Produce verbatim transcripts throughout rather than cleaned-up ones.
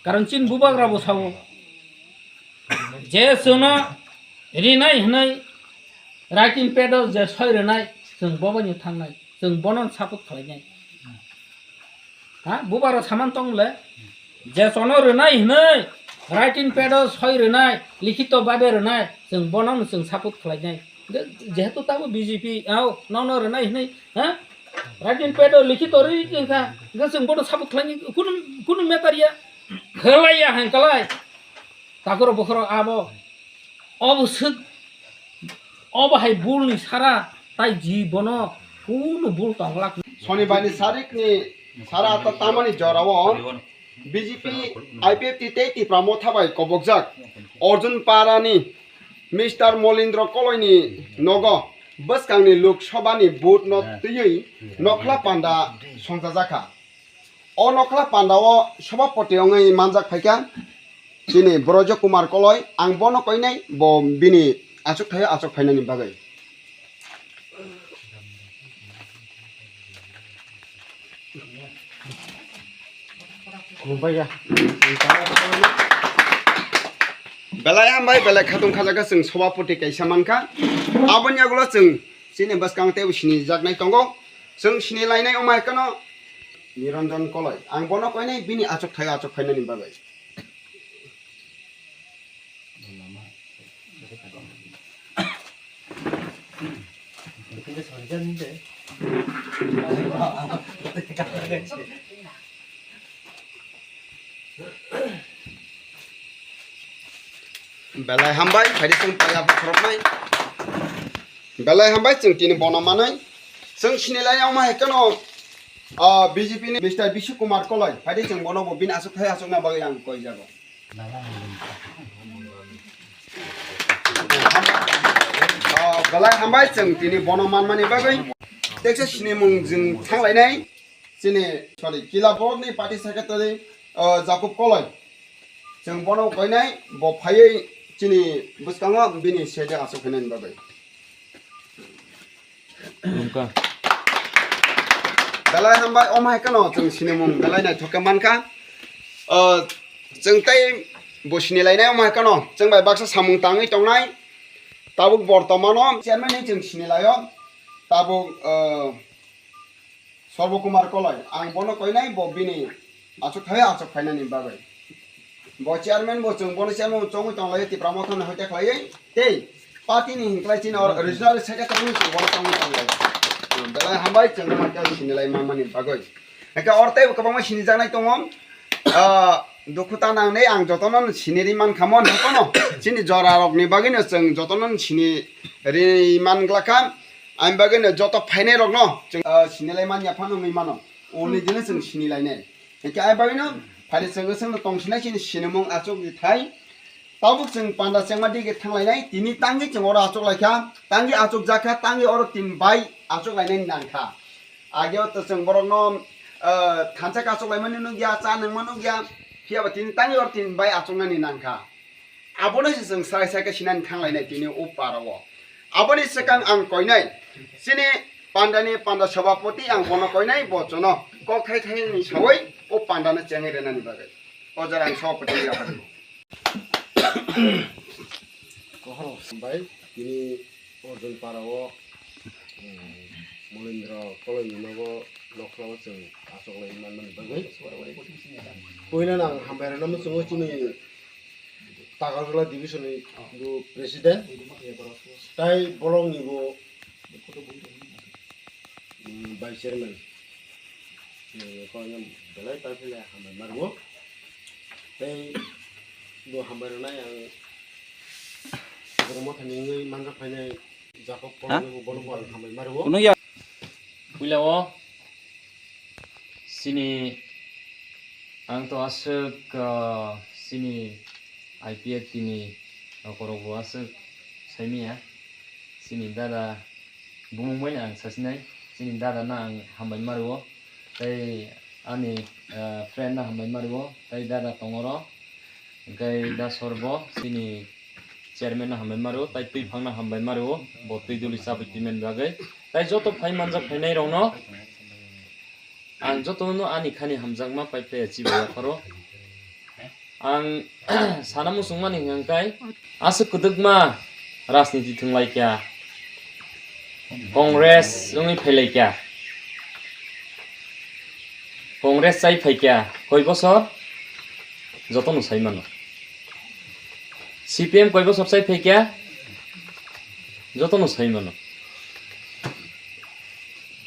Karon chini bubagra bo sao, je chwngno rinai hwnwi writing pad o je soi rwnai, chwng bo bai no thangnai, chwng bono support khlainai. Ha, bubagra saman tong le, je chwngno rwnai hwnwi writing pad o soi rwnai, likhito babe rwnai, chwng bono no chwng support khlainai. Jehetu tabo B J P, au, nono rwnai hwnwi, ha? Writing pad o likhito rwi wngkha, hwnkhe chwng bono support khlainai, kunu, kunu matter ya. Khlaiya hwn klai. Takhoro bokhoro abo. Obo swk, obo hai bulni sara, tai jibono kunu bul tongglak. Sonibarni sarikni sara ta tamani jorao B J P, I P F T tei Tipra Motha bai kobokjak Arjun Parani Mister Molindro Koloini nogo bwskangni Lok Sabhani vote no twiwi nokhla panda songchajakha. O nokhla panda o sabhapati wngwi manjak phaikha chini Brojo Kumar Koloi, ang bono koinai bo bini achuk thaio achuk phainani bagwi. Belai hambai, belai khatung khajakha chwng sabhapati kaisa mankha. Aboni yagulo chwng chini bwskang teibo sinijaknai tongo. Chwng sinilainai wngma hai kheno Niranjan Koloi. Ang bono koinai bini achuk thaio achuk phainani bagwi. Belai hambai, phaidi chwng paya bokhoroknai. Belai hambai, chwng tini bono manai. Chwng sinilai wngma hai kheno, ah, B J P ni Mister Bishu Kumar Koloi. Phaidi chwng bono bo bini aswk thai aswkna bagwi ang koi jago. Ah, belai hambai, chwng tini bono manmani bagwi. Teksa sinimung jwng thanglainai. Chini, sorry, Kila Borok ni party secretary, ah, Jacob Koloi. Chwng bono koinai, bo phaiwi chini bwskango bini sede aswk phainani bagwi. Belai hambai, omo hai kheno chwng sinimung belai naithok khe mankha. Ah, chwng tei bo sinilainai omo hai kheno chwng bai baksa samung tangwi tongnai. Tabuk bortomano chairman ni chwng sinilaio. Tabuk, ah, Sarbo Kumar Koloi, ang bono koinai, bo bini achuk thai achuk phainani bagwi. Bo chairman, bo chwng bono chairman chongwi tonglaio, Tipra Motha no hoite khlaiwi tei party ni hinklai chini or regional secretary ni chwng bono chongwi tonglaio. Belai hambai chwng bono khe sinilai manmani bagwi. Hwnkhe or teibo kwbangma sinijaknai tongo. Ah, dukhu ta nangnai ang jotono siniri mankha mo, hwnkhe no chini jora rokni bagwino chwng jotono siniri manglakha. Ani bagwino joto phainairokno chwng, ah, sinilai manya phano wngwi mano. Uni dino chwng sinilainai. Hwnkhe ani bagwino phaidi chwng chwngno tongsinai chini sinimung achukni thai. Tabuk chwng panda chengma dige thanglainai. Tini tangwi chwng oro achuklaikha. Tangwi achukjakha. Tangwi oro tin bai achuklainai nangkha. Ageo to chwng borokno, ah, thansa kachuklaimani nukya, cha nangma nukya. Phiyaba tini tangwi oro tin bai achuknani nangkha. Abono se chwng sai sai khe sinani thanglainai tini o parao. Aboni swkang ang koinai chini pandani panda sabhapoti ang bono koinai, bo jono kok thai thai ni sawi o pandano chengwi rwnani bagwi. O jora ang sabhapoti yaphar. Kohor bai tini Arjun parao, um, Molindra Koloini nogo nokhlao chwng achoklai manmani bagwi. Puila nang hambai rwna muchungo chini Takarjala division ni bo president, tai bolong ni bo, um, vice chairman. Belai ta phile hambai marwo. Tei bo hambai rwnai ang Borok Mothani wngwi manjak phainai Jacob Koloi bo bono bo ang hambai marwo. Puila o chini ang to aswk, ah, chini I P F T ni nokorok bo aswk saimanya. Chini dada bumung bai no ang sasinai, chini dada no ang hambai marwo, tei ani, ah, friend no hambai marwo, tei dada tongoro, hwnkhe da sorbo chini chairman no hambai marwo, tei twi phang no hambai marwo, bo twi duli chabwi twi mani bagwi, tei joto phai manjak phainai rok no ang joto no ani khani hamjakma pai phai chibai yapharo. Ang sana muchungmani hwnkha khe, aswk kwdwkma rajniti thwnglaikha, Congress wngwi phailaikha, Congress chai phaikha koi bosor, jotono sai mano. C P M koi bosor chai phaikha, jotono sai mano.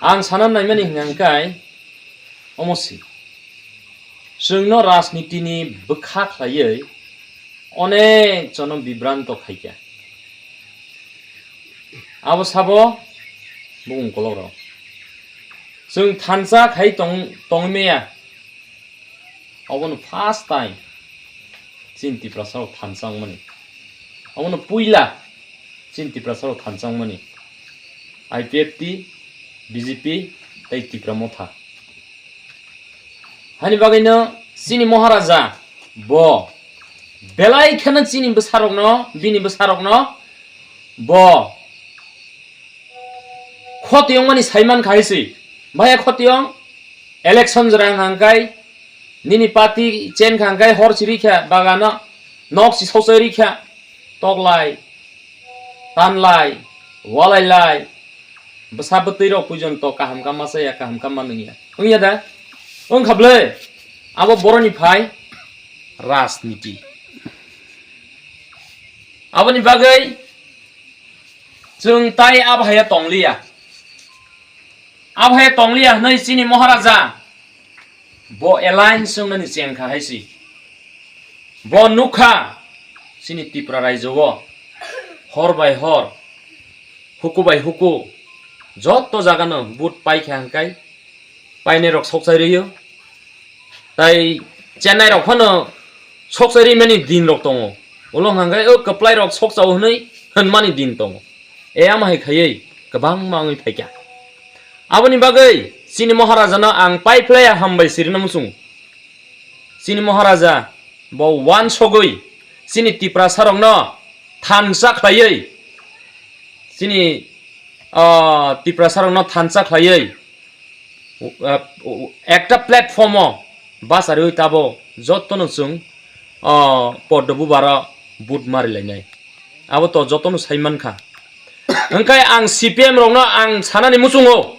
Ang sana naimani hwnkha khe, omo si. Chwngno rajnitini bwkha khlaiwi onek jono bibranto khaikha. Abo sabo bumung kolokrok. Chwng thansa khai tong-, tongmaya. Obono first time chini Tiprasarok thansa wngmani. Obono puila chini Tiprasarok thansa wngmani. I P F T, B J P tei Tipra Motha. Hani bagwino chini Maharaja bo belai kheno chini bwsarokno, bini bwsarokno bo khoti wngmani saiman kha hai se. Bhaiya khoti wng, election jora hwnkha khe nini party change kha hwnkhe hor si rikha bagano, nok si sokchai rikha, toklai, tanlai, walailai, bwsa bwtwi rok puijon to kaham kama chaya, kaham kama nungya. Wngya da? Wngkha bwle? Abo boroni phai rajniti. Aboni bagwi chwng tai abo haya tongliya. Abo haya tongliya hwnwi chini Maharaja bo alliance wngnani chengkha hai si. Bo nukha chini Tipra raijo o hor bai hor, huku bai huku joto jagano vote paikha hwnkhe painai rok sokchai rwio. Tai Chennai rok phano sokchai rimani din rok tongo. Ulo hwnkha khe o kwplai rok sokchao hwnwi hwnmani din tongo. E ama hai khaiwi kwbangma wngwi phaikha. Aboni bagwi chini Maharaja no ang pai phlaiya hambai sirina muchungo. Chini Maharaja bo wansogwi chini Tiprasa rokno thansa khlaiwi chini, ah, Tiprasa rokno thansa khlaiwi, ah, ekta platform o bacharwi tabo jotono chwng, ah, poddo bubaro vote marilainai. Abo to jotono sai mankha. Hwnkhe ang C P M rokno ang sanani muchungo,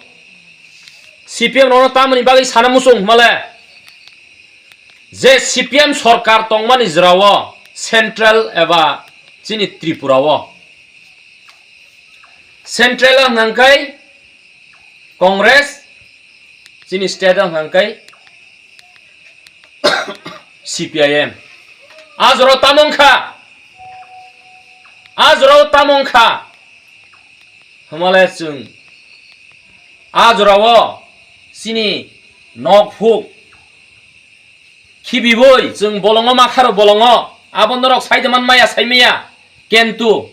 C P M rokno tamoni bagwi sana muchung hwnmale, je C P M sorkar tongmani jorao central eba chini Tripura o central o hwnkha khe Congress, chini state o hwnkha khe C P I M. A jorao tamo wngkha? A jorao tamo wngkha? Hwnmale chwng a jorao chini nok phuk khibiwi chwng bolongo makharo bolongo abo norok saide man maya saimaya, kentu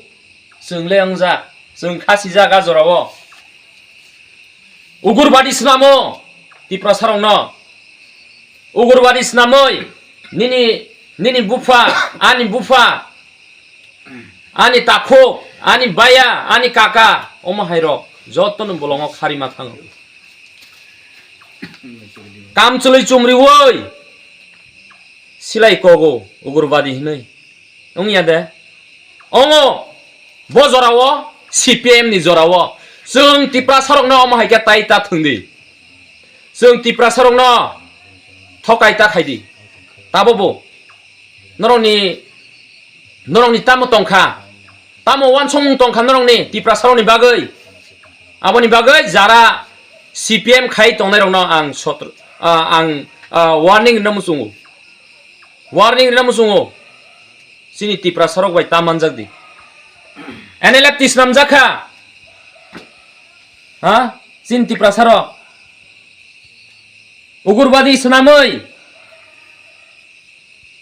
chwng le wngjak, chwng khasijak a jorao. Ugurbadi snamo Tiprasarokno. Ugurbadi snamwi nini, nini bupha, ani bupha, ani takhuk, ani baya, ani kaka, omo hairok jotono bolongo kharima thango. Kamchwlwi chumriwi silai kogo ugurbadi hinwi. Wngya de? Ongo bo jorao, C P M ni jorao chwng Tiprasarokno omo hai khe tai ta thwng di. Chwng Tiprasarokno thokai ta khai di. Tabo bo norokni, norokni tamo tongkha? Tamo wansongmung tongkha norokni Tiprasarokni bagwi? Aboni bagwi jara C P M khai tongnairokno ang sotr-, ah, ang, ah, warning rwna muchungo. Warning rwna muchungo. Chini Tiprasarok bai ta manjak di. N L F T snamjak kha. Ha? Chini Tiprasarok. Ugurbadi swnamwi.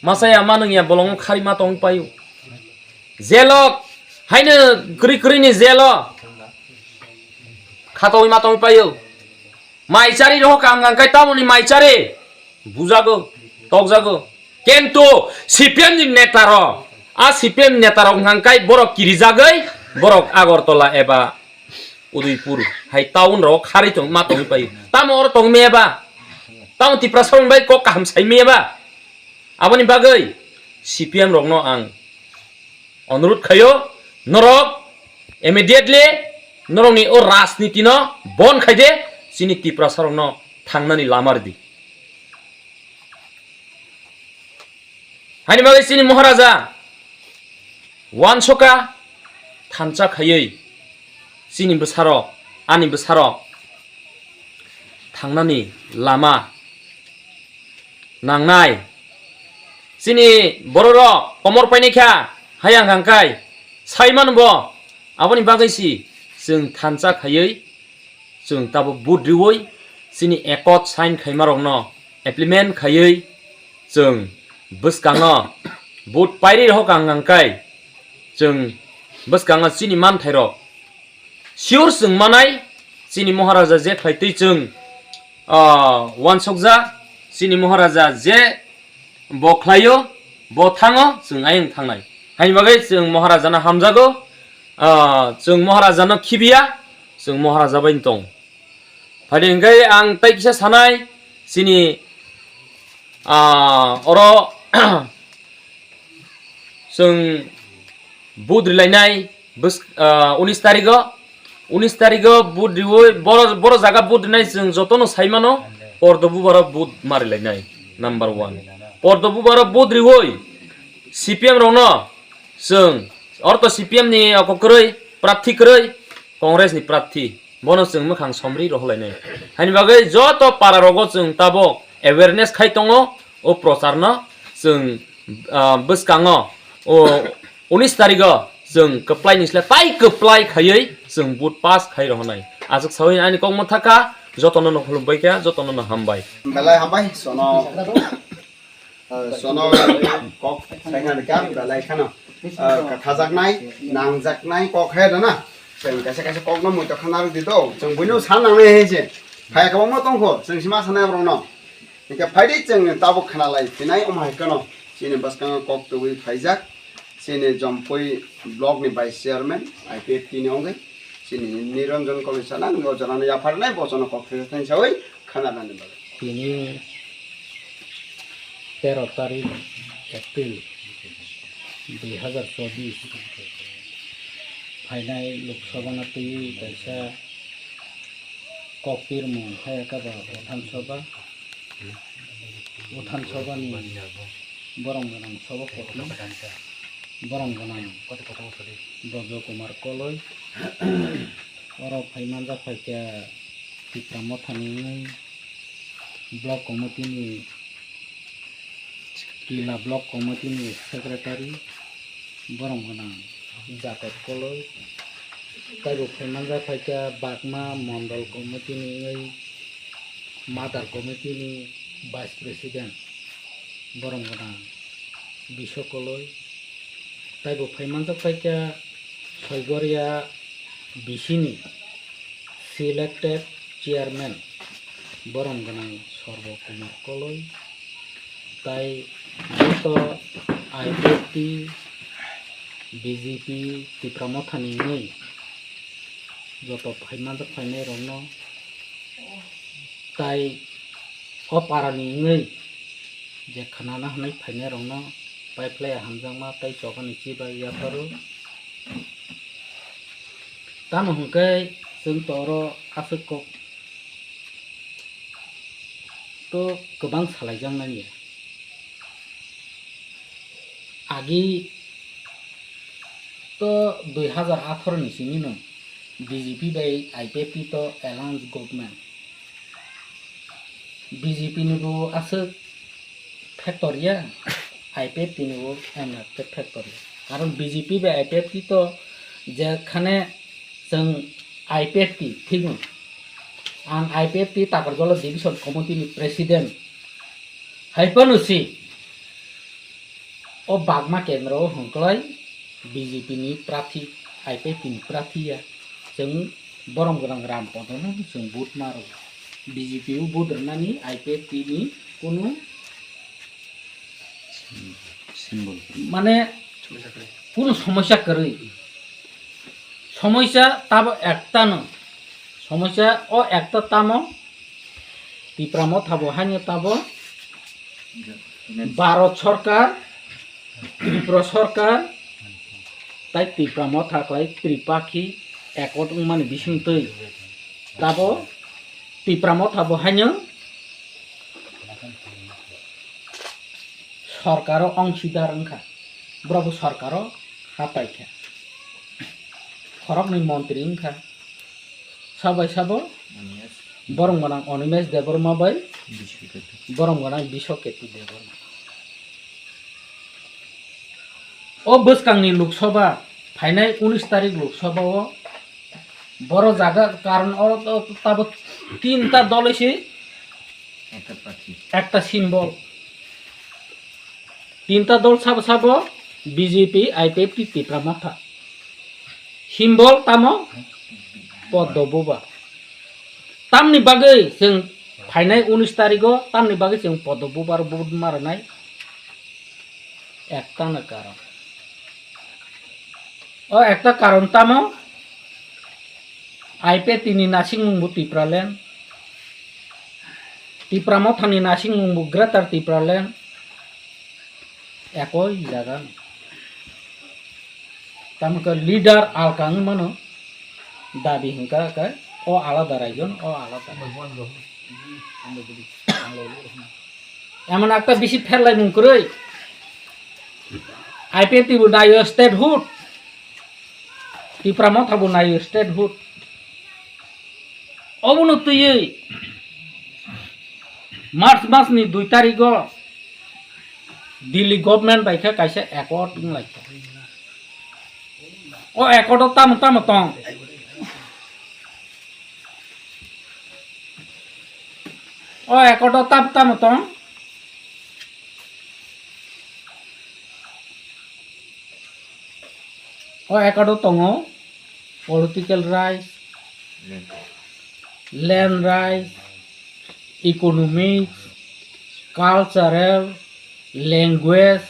Masa ya ma nung ya bolong khari ma tong payo. Jelok. Haino kri kri ni jelo. Khatoi ma tong payo. Maichari roho kang kang kai tamoni maichari. Bujago, tokjago. Kintu C P M ni neta rok, a C P M neta rok hwnkha khe borok kirijagwi, borok Agartala eba Udaipur hai town rok kharwi tong ma tongwi pai. Tamo oro tong meba? Tamo Tiprasa rok bai kok kaham sai meba? Aboni bagwi C P M rokno ang onurut khaio, norok immediately norokni o rajniti no bon khaide, chini Tiprasa rokno thangnani lama ridi. Haini bagwi chini Maharaja uansoka thansa khaiwi chini bwsarok, ani bwsarok thangnani lama nangnai. Chini bororok komor paini kha, hayang hangkai sai mano bo, aboni bagwi si chwng thansa khaiwi chwng tabuk vote riwi chini ekot sign khaimarokno implement khaiwi chwng bwskango vote pairi rohok ang hangkai chwng bwskango chini manthairok sure chwng manai, chini Maharaja je khlai twi chwng, ah, uansukja, chini Maharaja je bo khlaio, bo thango, chwng ayang thangnai. Haini bagwi chwng Maharajano hamjago, ah, chwng Maharajano khibiya, chwng Maharaja bai tong. Phaidi hwnkhe ang tei kisa sanai, chini, ah, oro chwng vote rilainai bwsk-, ah, unis tarigo, unis tarigo vote riwi boro, boro jaga vote rinai chwng jotono sai mano, pordo bubaro vote ma rilainai, number one. Pordo bubaro vote riwi C P M rokno chwng, orto C P M ni oko kwrwi, prarthi kwrwi, Congress ni prarthi. Bono chwng mwkhang somri rohorlainai. Haini bagwi joto para rogo chwng tabuk awareness khai tongo, o prochar no chwng, ah, bwskango o unis tarigo chwng kwplai ni slai tai kwplai khaiwi chwng vote pass khai rohornai. Aswk sawi ani kok mwthakha, jotono no khulumbai kha, jotono no hambai. Belai hambai, sono. Ah, sono kok saina ni kam belai khano. Ah, khajaknai, nangjaknai kok hai da na. Chwng kaisa kaisa kok no mui to khana rwdi do. Chwng buino san nangnai hai se. Phai kwbangma tongkho, chwng sima sanai borok no. Hingke phaidi chwng tabuk khana lai phinai omo hai khano. Chini bwskango kok tubui phaijak. Chini Jompui block ni vice chairman, I P F T ni wngwi. Chini Niranjan Koloi sana, o jana no yapharnai, bo jana kok thai thai sawi khana nani bagwi. Tini tero tarik April dui hazar chobbish phainai Lok Sabha no twiwi kaisa kok pirmung hai khe bo Bidhan Sabha, Bidhan Sabha ni borom gwnang Sabha Kothma, borom gwnang Braja Kumar Koloi, oro phai manjak phaikha Tipra Motha ni wngwi block committee ni, Kila block committee ni secretary, borom gwnang Jakob Koloi, taibo phai manjak phaikha Bagma mondol committee ni wngwi mother committee ni vice president, borom gwnang Biswa Koloi, taibo phai manjak phaikha Soigoria B C ni selected chairman, borom gwnang Sorbo Kumar Koloi, tai joto I P F T, B J P, Tipra Motha ni wngwi joto phai manjak phainai rokno, tai o para ni wngwi je khwnana hwnwi phainai rokno pai phlai hamjakma tei chobani chibai yapharo. Tamo hwnkhe chwng to oro aswk kok to kwbang salaijaknai ya. Agi to dui hazar atharo ni simi no B J P bai I P F T to alliance government. B J P ni bo aswk factor ya, I P F T ni bo M F T factor ya. Karon B J P bai I P F T to jekhane chwng I P F T thik no. Ang I P F T Takarjala Division Committee ni president. Hai phano si o Bagma kendro o hwnklai B J P ni prathi, I P F T ni prathi ya. Chwng borom gwnang Ram Podono chwng vote ma rw. B J P o vote rwnani I P F T ni kunu symbol, mane kunu somosya kwrwi. Somosya tabo ekta no. Somosya o ekta tamo Tipra Motha bo haino tabo Bharat Sarkar Tripura Sarkar tai Tipra Motha khlai Tripakhi accord wngmani bisingtwi tabo Tipra Motha bo haino sarkaro ongsidar wngkha, borok bo sarkaro hapaikha, khoroknwi montri wngkha, sabai sabo borok gwnang Animesh Debbarma bai borok gwnang Biswaketu Debbarma. O bwskangni Lok Sabha phainai unis tarik Lok Sabha o boro jaga karon o, o tabo tinta dol se ekta symbol. Tinta dol sabo sabo B J P, I P F T, Tipra Motha. Symbol tamo Poddo Bubar. Tamni bagwi chwng phainai unis tarigo tamni bagwi chwng Poddo Bubar vote ma rwnai? Ektano karon. O ekta karon tamo, I P F T ni naisingmung bo Tipraland, Tipra Motha ni naisingmung bo Greater Tipraland, ekoi jaga. Tamo khe leader alka wng mano, dabi hwnkha khe o alada raijon, o alada. Emon ekta bisi pherlaimung kwrwi. I P F T bo naio statehood, Tipra Motha bo naio statehood. Obono twiwi March mas ni dui tarigo Delhi government bai khe kaisa accord wng lai kha. O accord o tamo tamo tong? O accord o tamo tamo tong? O accord o tongo political rights, land rights, economics, cultural, language,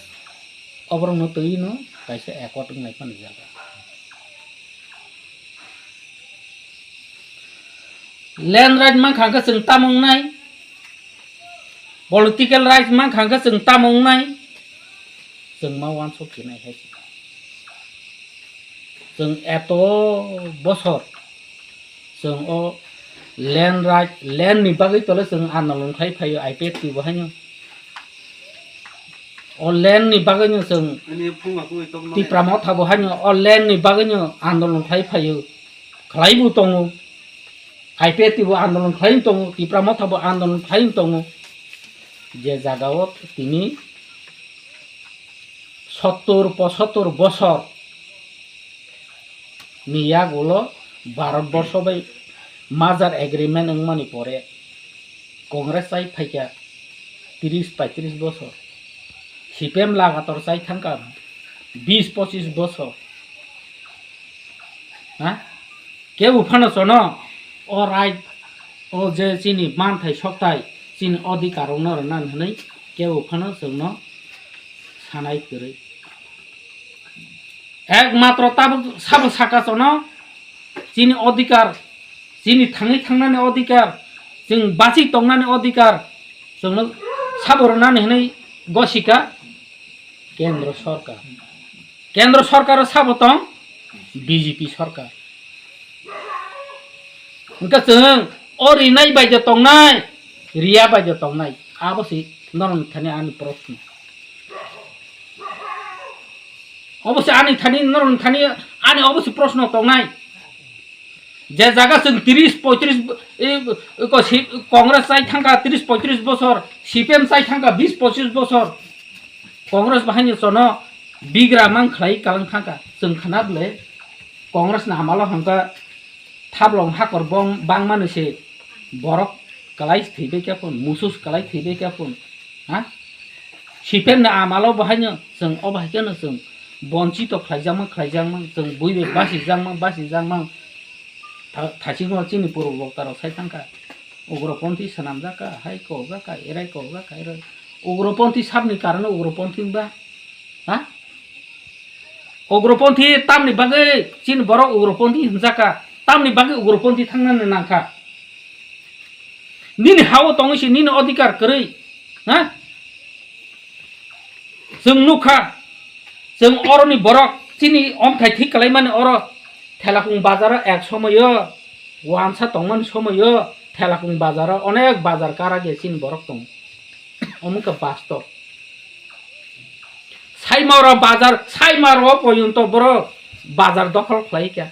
oborokno twi no kaisa accord wng lai phano jaga. Land right mankha hwnkhe chwng tamo wngnai, political right mankha hwnkhe chwng tamo wngnai, chwng ma uansuk khe nai hai se. Chwng eto bosor chwng o land right, land ni bagwi tole chwng andolon khlai phaio I P F T bo haino. O land ni bagwi no chwng Tipra Motha bo haino o land ni bagwi no andolon khlai phaio, khlai bo tongo. I P F T bo andolon khlai tongo, Tipra Motha bo andolon khlai tongo. Je jaga o tini sottor pochottor bosor ni yagulo Bharat borsho bai merger agreement wngmani pore Congress chai phaikha tris paitris bosor, C P M lagator chai thangkha bis pochis bosor. Ha? Kebo phano chono o right, o je chini manthai sokthai, chini odhikar rokno rwnani hwnwi kebo phano chwngno sanai kwrwi. Ekmatro tabuk sabo saka chono chini odhikar, chini thangwi thangnani odhikar, chwng bachwi tongnani odhikar chwngno sabo rwnani hwnwi gosika Kendro Sorkar. Kendro Sorkaro sabo tong B J P Sorkar. Hwnkhe chwng o rinai bai de tongnai, riya bai de tongnai, abo se norokni thani ani proshno. Obo se ani thani, norokni thani ani obo se proshno tongnai. Je jaga chwng tris poitris, e, e, ko si-, Congress chai thangkha tris poitris bosor, C P M chai thangkha bis pochis bosor. Congress bahaino chono bigra mang khlai kalang thangkha. Chwng khana bwle Congress ni amalo hangkha thaplong hakor bong bangmani se borok kwlai thwibai khe phun, musus kwlai thwibai khe phun. Ha? C P M ni amalo bahaino chwng o bahai kheno chwng bonchito khlaijakma, khlaijakma, chwng bui bai basijakma, basijakma. Tha-, thaichikma chini purbo bokta rok sai thangkha. Ugroponthi swnamjakha, hai kokjakha, erai kokjakha, erai. Ugroponthi sabni karano ugroponthi wngba? Ha? Ugroponthi tamni bagwi chini borok ugroponthi hwnjakha, tamni bagwi ugroponthi thangnani nangkha. Nini ha-o tongwi se nini odhikar kwrwi, ha? Chwng nukha, Chwng oroni borok chini omthai thik kalaimani oro Thelakung bazaro ek somoyo wansa tongmani somoyo Thelakung bazaro onek bazar kara ge chini borok tongo. Omo wngkha bastob. Saimaro bazar, Saimaro poyonto borok bazar dokhol khlai kha.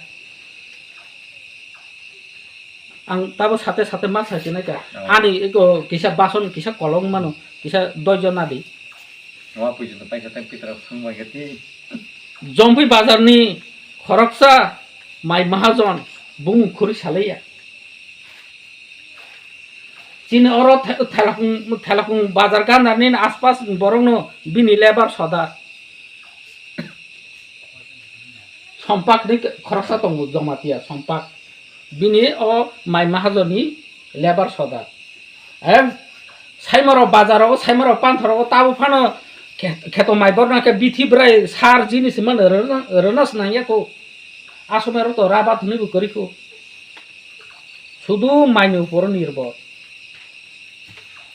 Ang tabo sate sate ma sai sinai kha. Oh. Ani eko kisa bason, kisa kolong mano, kisa doijo nadi. Wa puijo to paisa tang pitra thangbai gati. Jompui bazarni khoroksa mai mahajon bumung khuri salaiya. Chini oro the-, Thelakung, Thelakung bazar gandarni aspas borokno bini lebar sodar. Sompakni khoroksa tongo Jamatia, Sompak. Bini o mai mahajoni lebar sodar. Em, Saimaro bazaro, Saimaro panthoro tabo phano khe-, kheto mai borna khe bithi bwrai sar jinis mano rwna, rwna swnangya kho. Asomero to rabat hwnwi bo kwrwi kho. Sudu maini uporo nirbor.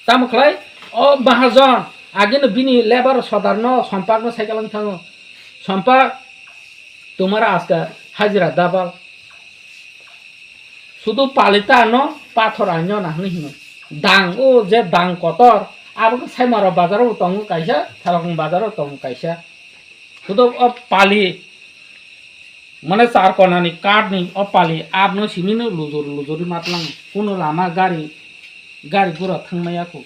Tamo khlai, o mahajon, ageno bini lebar sodarno, Sompakno sai kalang thango. Sompak, tumara aska hajira dabal. Sudu palita no pathor anyo na hwnwi hino. Dang, o je dang kotor, abo khe Saimaro bazaro tongo kaisa, Thalakung bazaro tongo kaisa. Sudu o pali, mane char konani kath ni o pali abno simi no lujur lujuri matlang. Kuno lama gari, gari gura thangmaya kho.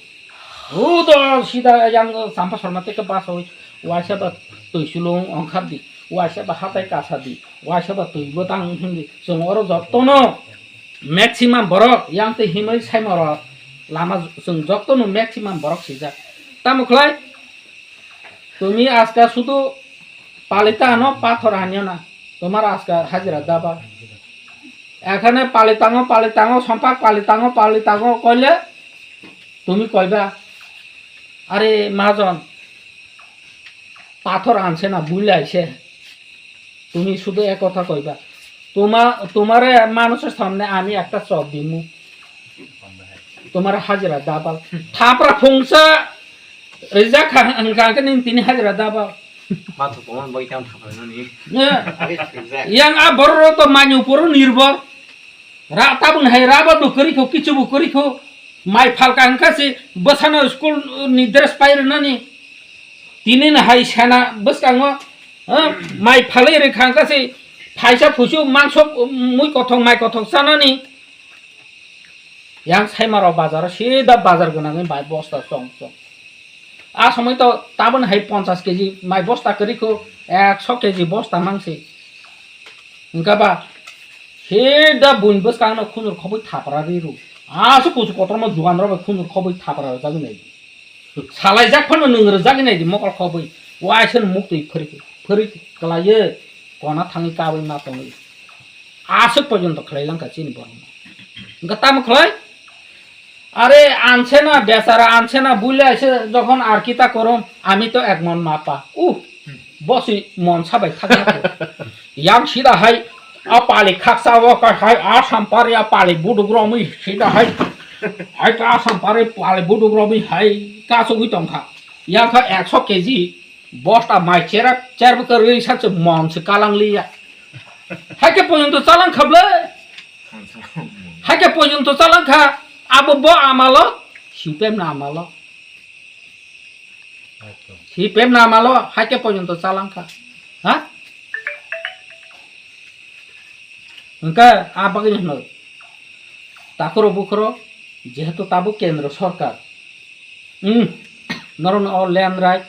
Hudo sida yang champa sorma teke bus oi, waisa ba twi sulung ongkhar di, waisa ba hatai kasa di, waisa ba twi bo tang hwn di. Chwng oro jottono maximum borok yang tei himwi Saimaro lama chwng jottono maximum borok sijak. Tamo khlai? Tumi aska sudu palita ano pathor anyo na. Tomar aska hajira daba. Ekhane palitango, palitango, Sompak palitango, palitango koile tumi koiba, "Are majon, pathor anse na, bui laise." Tumi sudu ek kotha koiba, "Toma-, tomare manusor samne ami ekta chop dimu." Tomar hajira dabal. Thapra phungsa rijak kha, hwnkha hwnkhe nini tini hajira dabal. Mathu tongmani bagwi tamo thapra nani. Ne? Yang a borok to mani uporo nirbor. Ra tabun hai raba bo kwrwi kho, kichu bo kwrwi kho. Mai phalka hwnkha se bwsano school ni dress pai rwnani. Tini no hai sena bwskango, ha? Mai phalwi rwkha hwnkha se phaisa phusu mangso mui kothok mai kothok chanani. Yang Saimaro bazaro sida bazar gwnangwi mai bosta chong chong. A somoi to taboni hai ponchas keji mai bosta kwrwi kho, ekso keji bosta mangsi. Hwnkha ba, sida buini bwskangno khunjur khobwi thapra ri rw. Aswk kusu kotorma juganrok bai khunjur khobwi thapra rwjagwi nai. Salaijak phano nwng rwjagwi nai di mokol khobwi. Waisa no muktwi phwrwi, phwrwi kwlaiwi kona thangwi kabwi ma tongwi. Aswk porjonto khlai langkha chini borokno. Hwnkhe tamo khlai? Are anse na bechara, anse na buile aise jokhon ar kita korom, ami to ek mon ma pa. Uh, bosi mon sabai thakya ko. Yang sida hai a pali khaksa o ka hai a sampari a pali buduk romwi sida hai. Hai ka sampari pali buduk romwi hai ka sugwi tongkha. Yang kha ekso keji bosta mai cherak cherbwk rwi sa se mon se kalang liya. Hai ke pojonto chalang kha ble. Hai ke pojonto chalang kha abo bo amalo sipem na amalo. Sipem na amalo hai ke pojonto chalang kha. Ha? Hwnkhe a bagwi hwnwi takhuro bukhuro jehetu tabuk kendro sorkar, hmm, norokno o land right,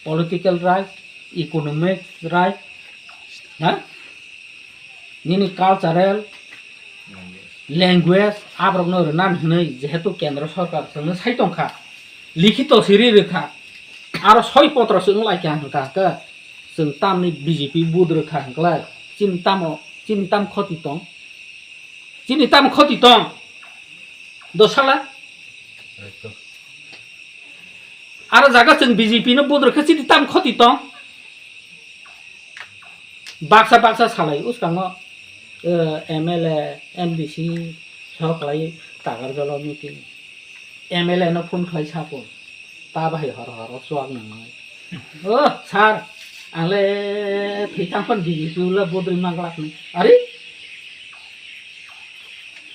political right, economic right, ha? Nini cultural language aborokno rwnani hwnwi jehetu kendro sorkar chwngno sai tongkha, likhito siri rwkha, aro soi potro se wnglaikha hwnkha hwnkhe chwng tamni B J P vote rwkha hwnkhlai chini tamo, chini tam khoti tong? Chini tam khoti tong? Dosala? Aro jaga chwng B J P no vote rwkha chini tam khoti tong? Baksa baksa salai uskango, eh, M L A, M D C sok lai Takarjalo meeting. M L A no phone khlai sapung. Ta bahai hor hor o chuak nang nai. O sir, Ang le thwi thang phano B J P le vote rwna glak ni. Ari?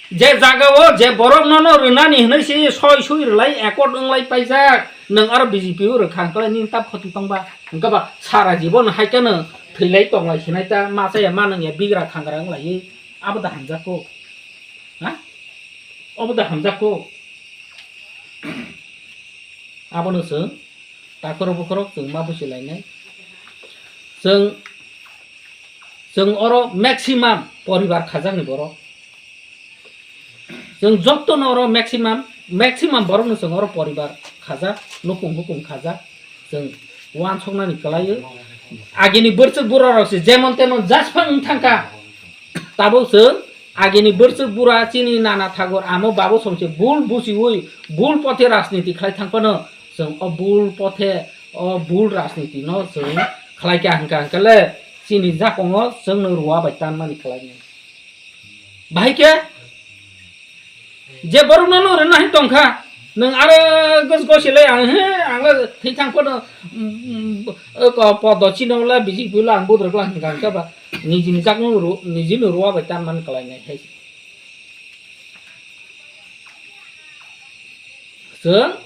Je jaga o je borok no no rwnani hinwi se soi sui rwlai accord wnglai paijak. Nwng aro B J P o rwkha hwnkhe nini tab khoti tongba. Hwnkhe ba sara jibon hai kheno thwilai tonglai sinai ta ma chaya ma nangya bigra khangra wnglaiwi. Abo da hamjak ko. Ha? Obo da hamjak ko. Abono chwng takhoro bukhorok chwng ma buchi lainai. Chwng, chwng oro maximum poribar khajakni borok. Chwng jotono oro maximum, maximum borokno chwng oro poribar khajak, nukung hukung khajak. Chwng uansuknani kwlaio. Agini bwrchuk burarok se jemon temon jasphang wng thangkha. Tabuk chwng agini bwrchuk bura chini nana thagur amo babu songse bul buchiwi bul pothe rajniti khlai thangphano chwng o bul pothe o bul rajniti no chwng khlaikha hwnkha hwnkhe le chini jakongo chwngno rua bai tanmani khlainai. Bahai khe je borokno no rwna hai tongkha, nwng aro gos gosilai ang he ang le thwi thang phano, mm, mm, ko podo chino le B J P le ang budrok lang hwnkha hwnkhe ba nijini jakno ru nijini ruwa bai tanmani kwlainai hai. Chwng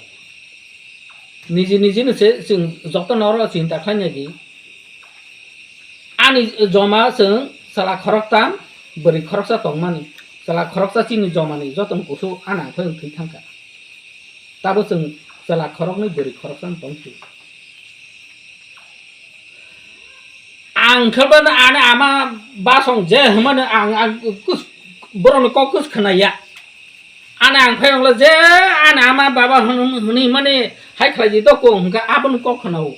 niji nijino se chwng jotono oro chinta khlainai di. Ani joma chwng chwla khoroktham, bwrwi khoroksa tongmani. Chwla khoroksa chini jomani jotono kusu ani ang phai wng thwi thangkha. Tabo chwng chwla khoroknwi bwrwi khoroksa wng tong si. Ang khe bano ani ama basong je hwnmani ang, ang kus-, borokni kok kus khwnaya. Ani ang phai ongla je ani ama baba hwn-, hwnwi mani hai khlai di doko hwnkha aboni kok khwnao.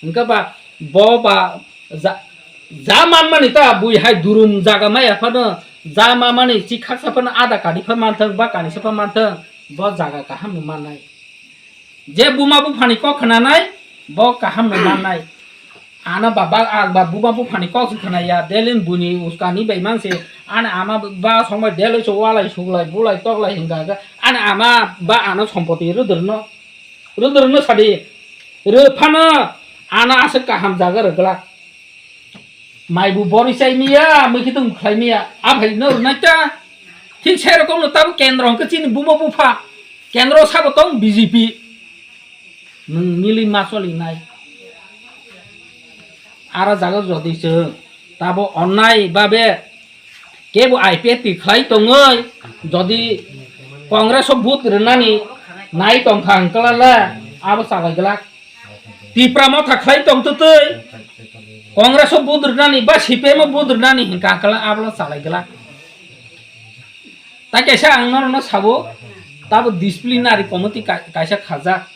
Hwnkha ba bo ba ja, ja manmani ta bui hai durum jaga maya phano ja mamani chi khaksa phano ada kadi pha manthang ba kanisa pha manthang bo jaga kaham no mannai. Je buma buphani kok khwnanai, bo kaham no mannai. Ano ba, ba, ang ba buma buphani kok se khwnaya, delin buni uskani bai manse, ano ama ba songbai deloi so walai suglai bulai toklai hinga ga, ano ama ba ano sompoti rwdwrno, rwdwrno sadi, rwphano ano aswk kaham jaga rwglak. Maibu bori chai miya, mui khitung khlai miya. A bhai no rwnai ta. Thik sai rokom no tabo kendro hwnkhe chini buma bupha. Kendro sabo tong B J P. Nwng mili ma choli nai. Ara jaga jodi chwng tabo onnai babe kebo I P F T khlai tongoi jodi Congress o vote rwnani nai tongkha hwnkhe le abo chalai glak. Tipra motha khlai tong twtwi, Congress o vote rwnani ba C P M o vote rwnani hinkha kala abla chalai glak. Tai kaisa ang norokno sabo, tabo disciplinary committee ka-, kaisa khajak.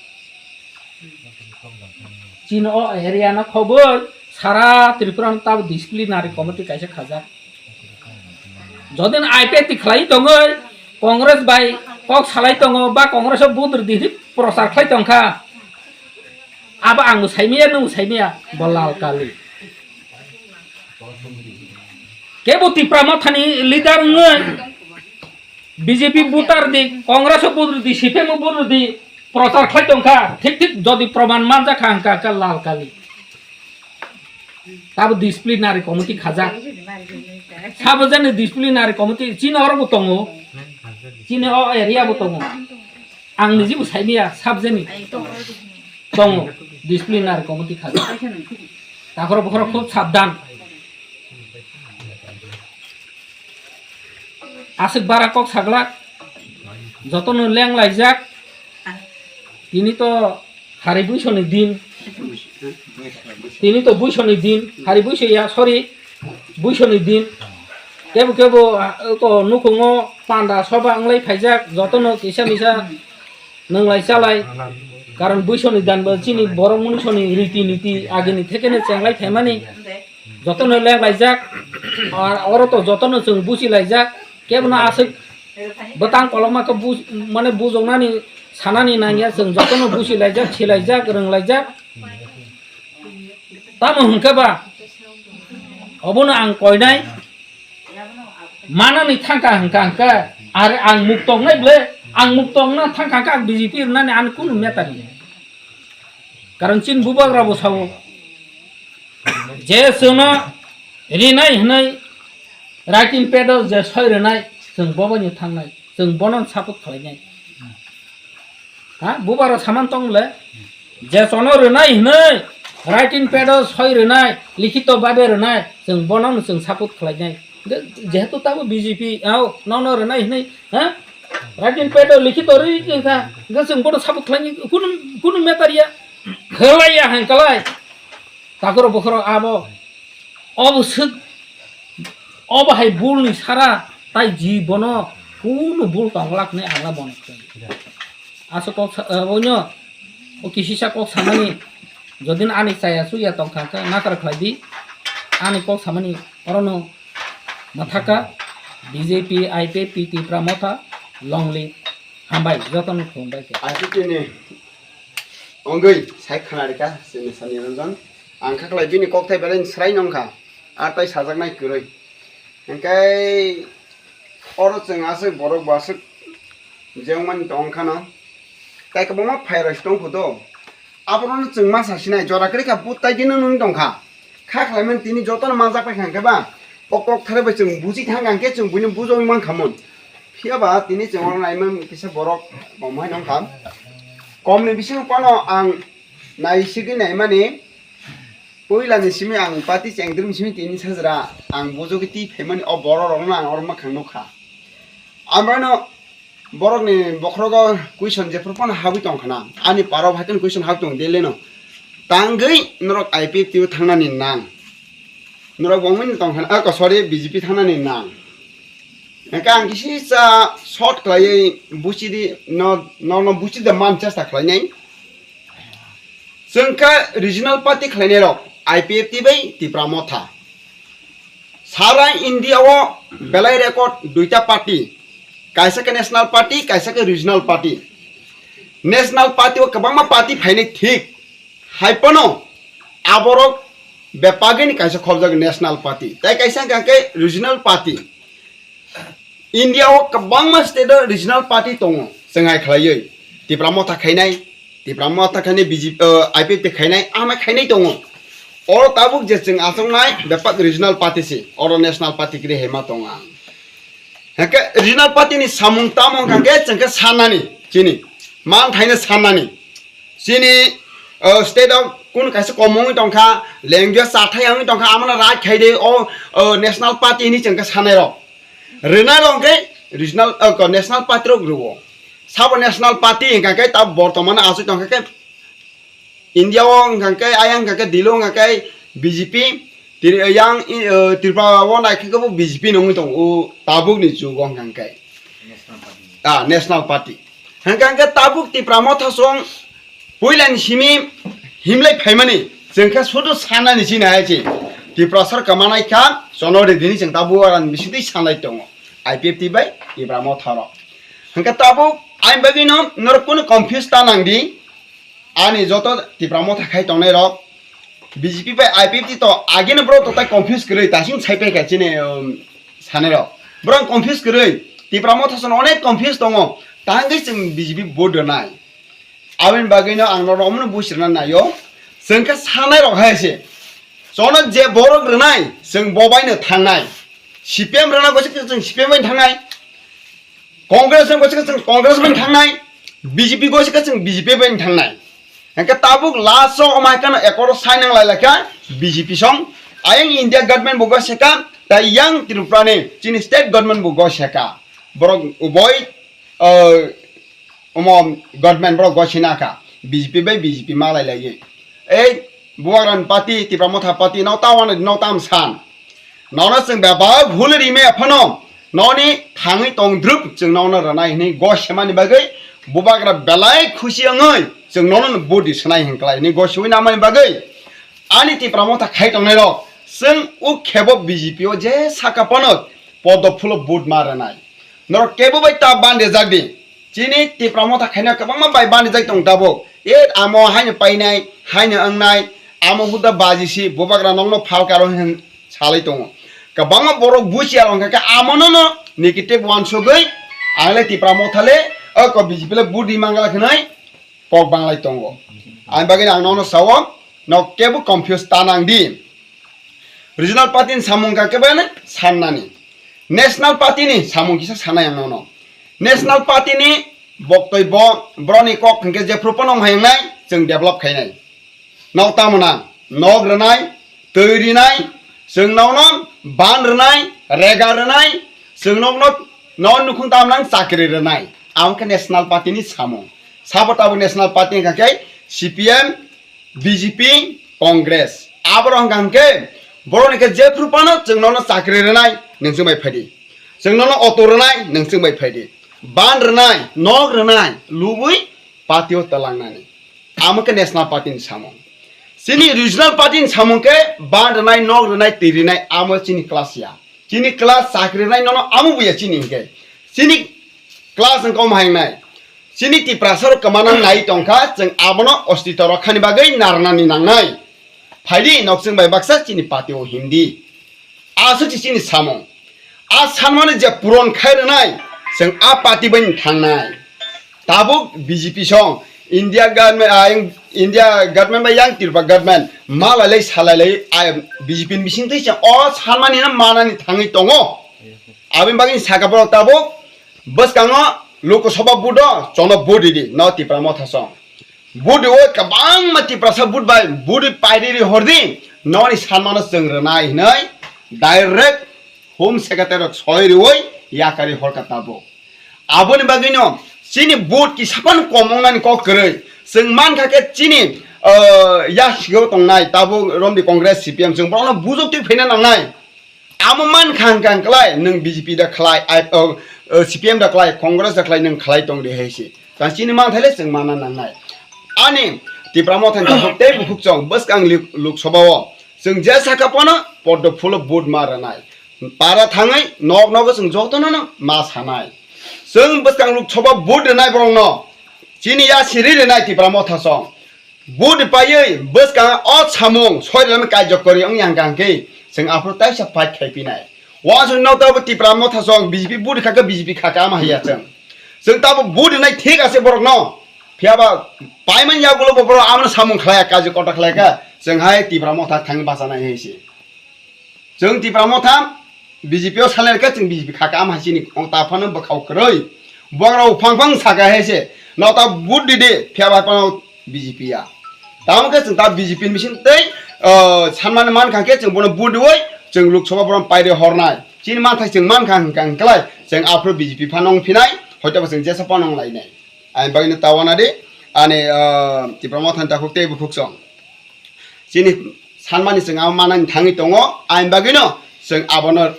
Chini o area no khoboi sara Tripura no tabo disciplinary committee kaisa khajak. Jodin I P F T khlai tongoi, Congress bai kok salai tongo, ba Congress o vote rwdi hwnwi prochar khlai tongkha. Abo ang bo saimaya, nwng bo saimaya, bo lal kali. Kebo Tipra mothani leader wngwi B J P voter di, Congress o vote rwdi, C P M o vote rwdi, prochar khlai tongkha. Thik thik jodi proman manjakha hwnkha khe lal kali. Tabo disciplinary committee khajak. Sabo jani disciplinary committee chini oro bo tongo. Chini o area bo tongo. Ang niji bo saimaya sab jani. Tongo disciplinary committee khajak. Takhoro bokhoro khub sabdan. Aswk bara kok saglak. Jotono leng laijak. Tini to Hari buisoni din. Tini to buisoni din. Hari buiso ya, sorry. Buisoni din. Kebo kebo, ah, ko nukhungo panda soba wnglai phaijak. Jotono kisa misa nwnglai chalai. Karon buisoni dan bo chini borok munisoni riti niti agini thekeno chenglai phaimani. Jotono leng laijak. Ar oro to jotono chwng buchi laijak. Kebono aswk bwtang kolokma khe bu-, mane bujoknani sanani nangya, chwng jotono busi laijak, si laijak, rwng laijak. Tamo hwnkhe ba obono ang koinai manani thangkha hwnkha hwnkhe, are ang muk tongnai ble, ang muk tongna thangkha hwnkhe ang B J P rwnani ani kunu meta riya. Karon chini bubagra bo sao. Je chwngno rinai hwnwi writing pad o je soi rwnai, chwng bo bai no thangnai, chwng bono support khlainai. Ha, bubar saman tong le, je chono rwnai hwnwi writing pad o soi rwnai, likhito babe rwnai, chwng bono no chwng support khlainai. Hwnkhe jehetu tabo B J P, au, nono rwnai hwnwi, ha? Writing pad o likhito rwi wngkha, hwnkhe chwng bono support khlainai, kunu, kunu matter ya, khlaiya hwn kalai. Takhoro bokhoro abo, obo swk, obo hai bulni sara, tai ji bono kunu bul tonglak hinwi ang la mone khlai. Aswk kok sa-, eh, oino, o kisisa kok samani, jodi no ani chaya chuya tongkha khe nakar khlai di, ani kok samani orono mwthaka, B J P, I P F T, Tipra Motha, long live, hambai, jotono khulumbai khe. Aswk tini Ongwi sai khwnarikha chini Sani Ranjan. Ang kha khlai bini kokthai belai ni swrai nongkha. Ar tai sajaknai kwrwi. Hwnkhe oro chwng aswk borok bo aswk je wngmani tongkha no. Tai kwbangma phairok tongkhu do. Abono chwng ma sasinai jora kwrwi kha but tai dino nung tongkha. Kha khlaimani tini jotono manjak paikha hwnkhe ba, o kok thare bai chwng buji thangkha hwnkhe chwng buino bujogwi mankhamung. Phiya ba tini chwng oro naimani kisa borok kom hai nongkha. Komni bisingo phano ang naisigwi naimani, puilani simi ang party chengdrwm simi tini sajra ang bujogwi twi phaimani o borok rokno ang oro mwkhang nukha. Ang bono borokni bokhorogo question jephuru phano habwi tongkha na, ani parao hai kheno question habwi tongo daily no. Tangwi norok I P F T o thangnani nang. Norok bo wngmani tongkha na, ako, sorry, B J P thangnani nang. Hwnkhe ang kisa short khlaiwi buchidi no, no, no buchida man chesta khlainai. Chwng kha regional party khlainairok I P F T bai Tipra Motha. Sara India o belai record duita party, kaisa khe national party, kaisa khe regional party. National party o kwbangma party phainai thik, hai phano aborok bepagini kaisa khobjak national party, tai kaisa hwnkha khe regional party. India o kwbangma state o regional party tongo, chwng hai khlaiwi Tipra Motha khainai, Tipra Motha khainai, B J P, uh, I P F T khainai, ama khainai tongo. Oro tabuk je chwng achuknai bebak regional party se, oro national party kwrwi hai ma tongo ang. Hwnkhe regional party ni samung tamo hwnkha khe chwng khe sanani chini, man thaino sanani. Chini, uh, state o kunu kaisa kom wngwi tongkha, language chathai wngwi tongkha, amano right khai de o, uh, national party hinwi chwng khe sanai rok. Rwnai rok hwnkhe regional, uh, ko-, national party rok rwo. Sabo national party hwnkha khe ta bortomano achuk tongkha khe India o hwnkha khe, ayang hwnkha khe, Delhi o hwnkha khe B J P, Tri-, yang, uh, Tripura o naikhe khe bo B J P no wngwi tongo, o tabuk ni jugo hwnkha khe. Ah, national party. Hwnkha khe tabuk Tipra Motha song puilani simi himlai phaimani, chwng khe sudu sanani sini hai se. Tiprasa kwmanai kha, chono ridini chwng ta bubagrani bisingtwi sanlai tongo. I P F T bai Tipra Motha rok. Hwnkhe tabuk ani bagwino norok kunu confuse ta nangdi. Ani joto Tipra Motha khai tongnai rok, B J P bai I P F T to ageno borok to tai confuse kwrwi, tasing sai paikha chini, um, sanai rok. Borok confuse kwrwi, Tipra Motha sono onek confuse tongo. Tangwi chwng B J P vote rwnai. Aboni bagwino ang norok omono buchirna naio. Chwng khe sanai rok hai se. Chono je borok rwnai, chwng bo baino thangnai. C P M rwna gosi khe chwng C P M bai thangnai. Congress rwna gosi khe chwng Congress bai thangnai. B J P gosi khe chwng B J P bai thangnai. Hwnkhe tabuk last o omai kano ekoro sai nang lai lai kha B J P song. Ayang India government bo gosi kha, tai yang Tripura ni chini state government bo gosi kha. Borok uboi, uh, Omo government borok gosina kha, B J P bai B J P malai laiwi. Ei bubagrani party, Tipra Motha party, no ta wana, no tam san. Nono chwng bebak huli rimaya phano, noni thangwi tong drup chwng nono rwnai hinwi gosimani bagwi bubagra belai khusi wngwi chwng nono budi swnai hinklai hinwi gosiwi namani bagwi ani Tipra Motha khai tongnai rok chwng o khebo B J P o je saka phano poddo phulo vote ma rwnai. Norok kebo bai ta bande jak di. Chini Tipra Motha khaina kwbangma bai bani jai tong tabuk. E amo haino painai, haino wngnai, amo huda baji si bubagra nokno phal karo hin salai tongo. Kwbangma borok buchi aro hwnkha khe amono no negative wansugwi ang le Tipra Motha le o ko B J P le budi mangala khnai kok banglai tongo. Ani bagwi ang nono sao nok kebo confuse ta nang di. Regional party ni samung kha khe bene sannani. National party ni samung kisa sanai ang nono. National party ni boktoi bo, boroni kok hwnkhe jephru pono hai wngnai, chwng develop khainai. Nok tamo nang, nok rwnai, twi rinai, chwng nokno ban rwnai, rega rwnai, chwng nokno, no nukhung tamo nang chakri rwnai. Amo khe National Party ni samung. Sabo tabuk National Party hwnkha khe C P M, B J P, Congress. Aborok hwnkha hwnkhe borokni khe jephru phano chwng nono chakri rwnai, nwng chwng bai phaidi. Chwng nono auto rwnai, nwng chwng bai phaidi. Ban rwnai, nok rwnai, lubui party o twlangnani. Amo khe National Party ni samung. Chini regional party ni samung khe ban rwnai, nok rwnai, twi rwnai, amo chini class ya. Chini class chakri rwnai nono amo buya chini hwnkhe. Chini class wngkha omo hai wngnai. Chini Tiprasa rok kwmana nai tongkha, chwng abono ostito rokkhani bagwi narnani nangnai. Phaidi nokchwng bai baksa chini party o himdi. Aswk se chini samung. A sanmani je puron khai rwnai, chwng a party bai thangnai. Tabuk B J P song India government, ah, India government bai yang Tripura government malailai salailai, ah, B J P ni bisingtwi se o sanmani no manani thangwi tongo. Aboni bagwi saka borok tabuk bwskango Lok Sabha vote o chono vote ridi no Tipra Motha song. Vote o kwbangma Tiprasa vote bai vote pai riri hordi noni sanmano chwng rwnai hinwi direct Home Secretary rok soi riwi yakari horkha tabuk. Aboni bagwino chini vote kisa phano kom wngnani kok kwrwi. Chwng mankha khe chini, ah, yasigo tongnai tabuk romdi Congress C P M chwng borokno bujok twi phaina nangnai. Amo mankha hwnkha hwnkhlai nwng B J P da khlai, ai, oh, oh, C P M da khlai, Congress da khlai nwng khlai tong de hai se. Tang chini manthaile chwng mana nangnai. Ani Tipra Mothani takhuk tei bukhuk chong bwskang li-, Lok Sabha o. Chwng je saka phano poddo phulo vote ma rwnai. Para thangwi nok nogo chwng jotono no ma sanai. Chwng bwskang Lok Sabha vote rwnai borokno. Chini ya siri rwnai Tipra Motha song. Vote paiwi bwskang o samung soi rwnai kaijok kwrwi wngya hwnkha hwnkhe chwng aphuru taisa fight khai pinai. Wansuk nok tabo Tipra Motha song B J P vote khaka B J P khaka ama haiya chwng. Chwng tabo vote rwnai thik ase borokno. Phiyaba paimani yagulo bo borok amano samung khlaiya, kaijok kota khlaika. Chwng hai Tipra Motha thangwi bachanai hai se. Chwng Tipra Motha B J P o salai khe chwng B J P khaka ama hai chini ong ta phano bwkhao kwrwi. Bogra uphang phang saka hai se. Nota vote di de, phiya bai phano B J P ya. Tamo khe chwng ta B J P ni bising tei, ah, sanmani mankha khe chwng bono vote diwi chwng Lok Sabha borom paide hornai. Chini manthai chwng mankha hwnkha hwnkhlai chwng aphuru B J P phano ong phinai, hoito bo chwng jesa phano ong lainai. Ani bagwino ta wana di, ani, ah, Tipra Mothani takhuk tei bukhuk chong. Chini sanmani chwng amo manani thangwi tongo, ani bagwino chwng abono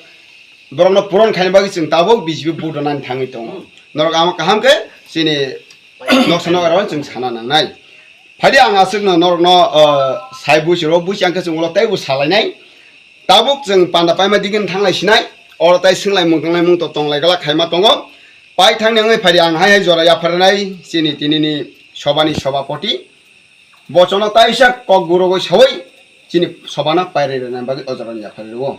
borokno puron khaina bagwi chwng tabuk B J P vote rwnani thangwi tongo. Norok amo kaham khe chini noksa nokra chwng sana nangnai. Phaidi ang aswkno norokno, ah, sai busi rw busi ang khe chwng ulo teibo salainai. Tabuk chwng panda paima digini thanglai sinai, oro tai swnglaimung tanglaimung to tonglai glak khaima tongo. Pai thangni wngwi phaidi ang hai hai jora yapharnai chini tinini sobani sobapoti. Bochono taisa kok gurogwi sawi chini sobano pairwi rwna bagwi o jorani yapharwi rwo.